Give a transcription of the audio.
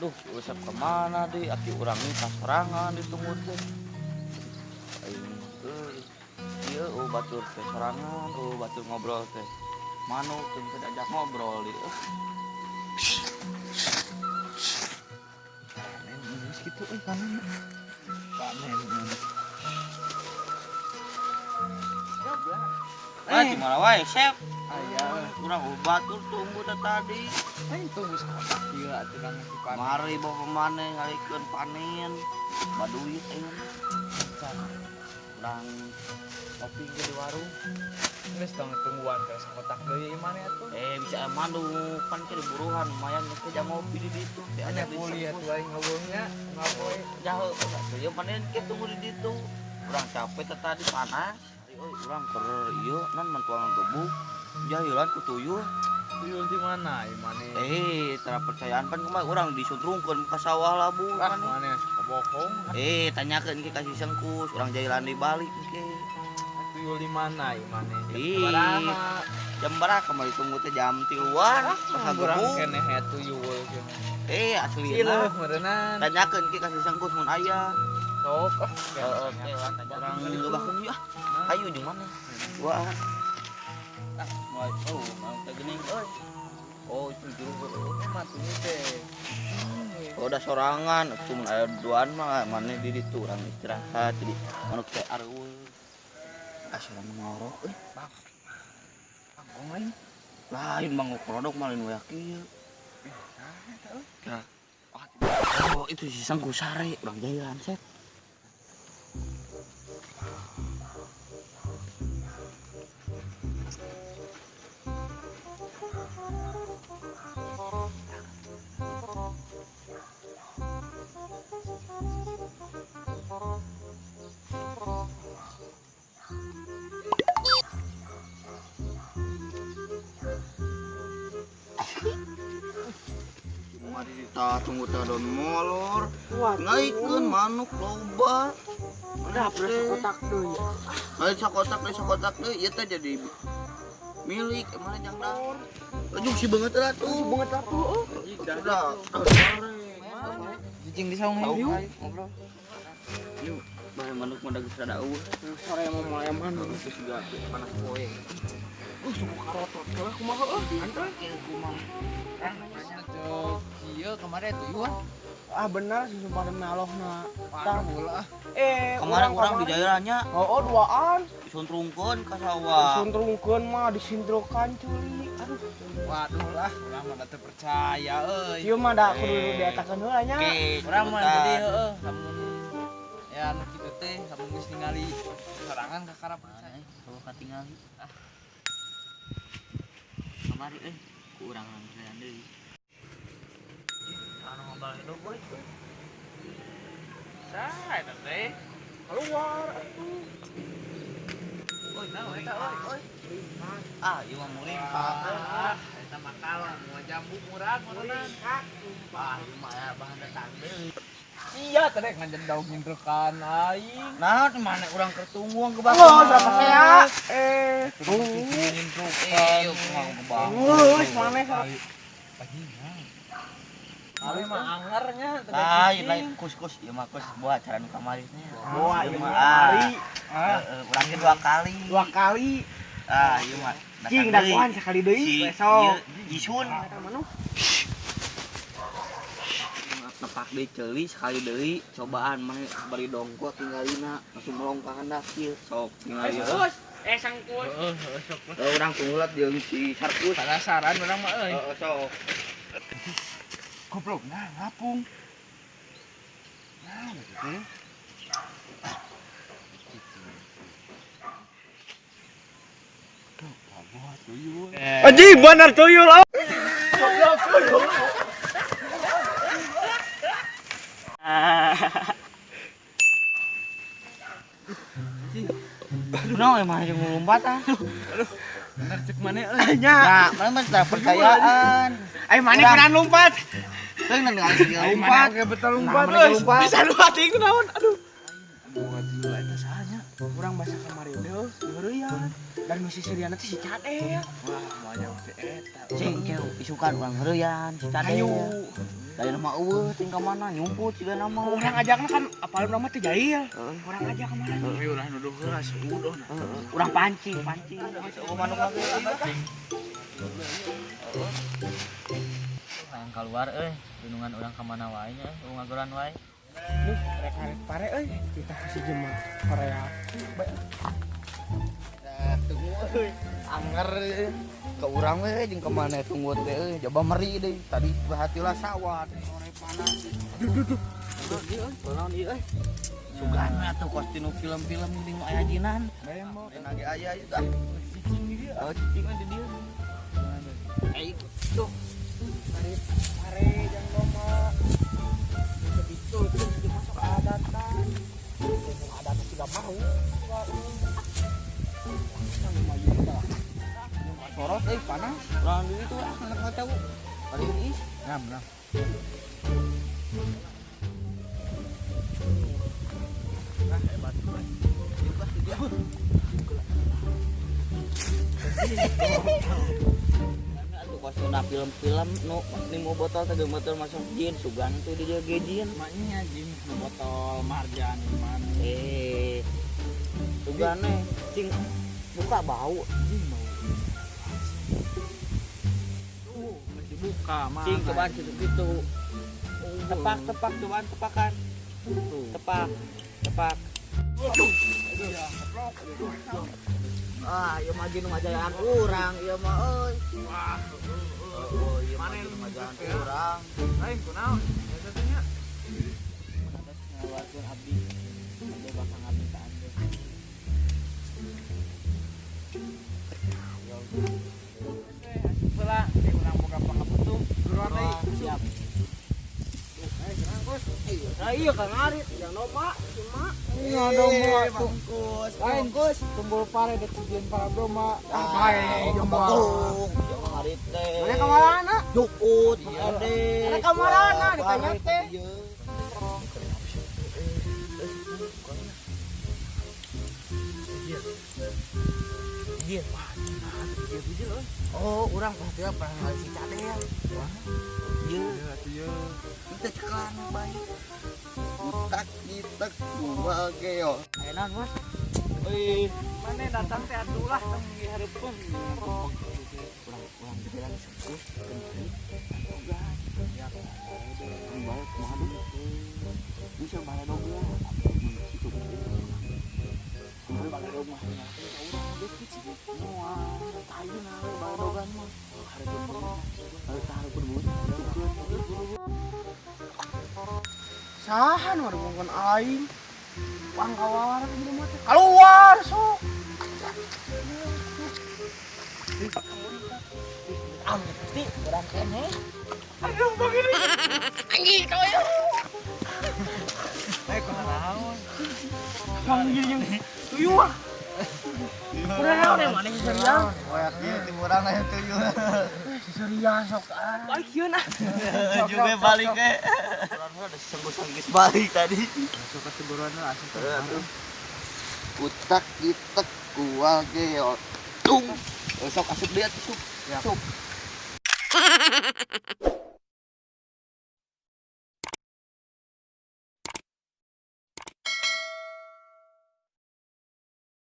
Duh, si Usep kemana deh? Aki urang ini kasorangan ditunggu teh. Aing euy. Ieu oh batur teh sorangan, oh batur ngobrol teh. Manuk teu bisa diajak ngobrol di. Panen geus kitu euy panen. Panen. Ah, di mana wae, Sep? Aya. Urang oh batur tunggu teh tadi. Aing tunggu sakotak ieu atuh kang si panen. Mari bawa maneh ngalikeun panen. Baduit ayeuna. Urang ngopi ge di warung. Geus tong tungguan teh sakotak deui ieu maneh atuh. Bisa manuk pan ke buruhan lumayan ge jang ngopi di ditu. Teh Anya ada di puli atuh aing ngeuweungnya, ngapoe. Jauh atuh ieu panen ke tunggu di ditu. Urang capek teh tadi panas. Ari euy urang keur ieu non mentuang gebuk. Jahilan ku tuyul. Tuyul di mana ieu maneh? Tara percayaan pan kumaha urang disuntrungkeun ka sawah labu Ah, pan. maneh suka bohong. Tanyakeun ke ka si Sengkus, urang jahilan di balik ke. Tuyul di mana ieu maneh? Ih. Sabaraha? Jam berapa kamari tunggu teh jam 3-an pas Urang gebuk. keneh tuyul cenah. Aslina. Cileuh meureunnan. Tanyakeun ke ka si Sengkus mun aya. Sok ah. Heeh, urang ngeubahkeun yeuh ah. Hayu jeung mana? Wah. Ah, mulai oh, mau teh geuning euy. Oh, itu juru Mah tuyul teh. Oh, udah sorangan, atuh mun aya duaan mah maneh di ditu urang istirahat jadi manuk teh areueuh. Ah, sorangan ngorok euy. Bangkong lain. Lain bang kodok mah lain we kieu. Nah. Oh, itu si Sangku sare urang jalan set. Mari kita tunggu teh don molor. Ngaikeun manuk loba. Udah, udah sakotak deui. Lain sakotak deui sakotak deui ieu teh jadi milik emang jang dahar. Ujung si beungeut lah tuh. Beungeut atuh. Udah. Cicing di saung Tahu yuk. ngobrol. Yuk, bae manuk mah da geus rada eueuh. Sore mau mulai manuk. Geus juga panas poe. Suku karotot lah kumaha euy. Antoy. Kumaha? Ieu kemarin tuyul. Ah benar sih sumpah demi Allah na. Waduh lah. Kemarin urang di daerahnya Oh, duaan. disuntrungkeun ka sawah. Disuntrungkeun mah disindrokan culi. Aduh. Waduh lah, urang mah teu percaya euy. Ieu mah da kudu dietakeun heula nya. Oke, Urang mah sebentar. jadi heeh, lamun ya anu kitu teh lamun geus ningali sorangan kakara percaya. Kalau katingali ah. Kamari euy, ku urang langganan deui. Anu ngabal hidup euy. Saha eta teh? Keluar atuh. Euy, naon eta euy, euy. Ah, ieu mah mulimpak. Ah, eta mah kalong moal jambu murag meureunnan. Ah, ieu mah aya bahan datang deui. Iya teh ngan daun nyindrekan aing. Nah, di mana urang keur tungguang ke bawah. Oh, berapa saya? Nyindrukan. Ieu kumaha ke bawah. Geus maneh. Bajingan. Ale mah angernya teh. Lain lain kus-kus ieu mah kus buat cara nu kamari nya. Wah, Ieu ieu mah mah kali. ah. Heeh, urang ge dua kali. Dua kali. Ah, ieu mah. Cing dakuan sekali deui Si besok. ieu Isun Eta manuk. nepak deui ceuli sekali deui cobaan maneh bari dongkot tinggalina langsung melong ka handap ieu sok tingali Sangkus. Sangkus. Heeh, heeh sok lah. Urang tunggulat jeung si Sarkus. Penasaran urang mah euy. Heeh, sok. Goblok nah ngapung. Nah, gitu teh. Anjing bener tuyul. Kunaon emang jeung ngulumpat ah. Bener cek maneh euy. Nya. Nah, mana mah teu percayaan. Ayo maneh kunaon lompat? Teu nang ningali lompat. Oke betul lompat Nah, euy. lompat. Bisa dua ting kunaon? Aduh. Buat tuyul eta sahanya. Urang basa kamari teh heureuyan. Dan nu sisiriana teh si Cadel. Wah, moal jauh si eta. Cing, keu isukan urang heureuyan si Cadel. Ayo. Lain mah eueuh ting ka mana nyumput siga nama. Urang ajakna kan apal nama teh jahil. Urang ajak ka mana? Tapi urang nuduh heula seudoh. Urang pancing, pancing. Eueuh manuk lagi. Hayang keluar euy, dunungan urang ka mana wae nya, eueuh ngagoran wae. Duh, rek ngarit pare euy, kita si jema Korea. Nah, tunggu euy. Anger ke urang we jeung ka mana tunggu teh euy, jaba meri deui. Tadi hatilah sawat, sore panas. Duh duh duh. Naon ieu euy? Sugan we atuh kos tinu film-film geuning nu aya jinan. Bemo. Enak ge aya ieu tah. Cicing di dieu. Oh, cicing we di dieu. Eh, tuh. Ngarit pare jang loma. Begitu tuh si jema sok adatan. Jeung adat siga mau. Sorot euy panas. Urang di ditu ah anak ngacau. Paling is. Ngam, ngam. Ah, hebat. Ieu pasti dia. Atuh kos na film-film nu nimo botol teh geung botol masuk jin sugan tuh di dieu ge jin. Maknya jin nu botol marjan man. Eh. Sugan eh cing buka bau. Jin bau. Tuh, geus dibuka mah. Cing cobaan kitu-kitu. Tepak tepak cobaan tepakan. Tuh. Tepak tepak. Aduh. Ah, ieu mah jin nu ngajayaan urang, ieu mah euy. Wah, Oh, ieu mah Mana jin nu ngajayaan ya? urang. Lain kunaon? Eta teh nya. Ngawarkeun abdi. Abdi bakal ngabdi ka anjeun. Asup heula, teh urang boga pangabutuh. Buruan deui. Siap. Nah iya kan ngarit jang loma, cuma Iya doma Bungkus. Lain Bungkus. tumbul pare dek sieun para doma. Ah, bae joma. Joma ngarit teh. Mana kamarana? Jukut, ade. Mana kamarana ditanya teh. Iya. Dia. Oh, urang pasti pernah ngali si Cadel. Iya, Iya. kita cekelan bae. Utak kitek dua geo. Aya naon, Mas? Euy, Mana datang teh atuh lah tong dihareupeun. urang urang dibilang sekus kentut. Ya. Bae kumaha deui? Bisa baledog ya. Situ. Baledog mah moal tayuna baledogan mah. Hareupeun beungeut. Hareupeun beungeut. Saha nu ngarubungkeun aing? Wang kawar di rumah teh. Keluar sok. Ah, pasti urang keneh. Aduh, begini. Anjing kau ya. Eh kunaon? Bang gini jeung tuyul. Udah naon ya mana si Surya? Koyak ieu timuran aya tuyul. Si Surya sok ah. Balik ieu nah. Juga balik ke. Urang ada senggus-senggus balik tadi. Masuk ke tiburan lah asup. Aduh. Utak kitek kual geo. Tung. Sok asup dia asup. Ya. Sok.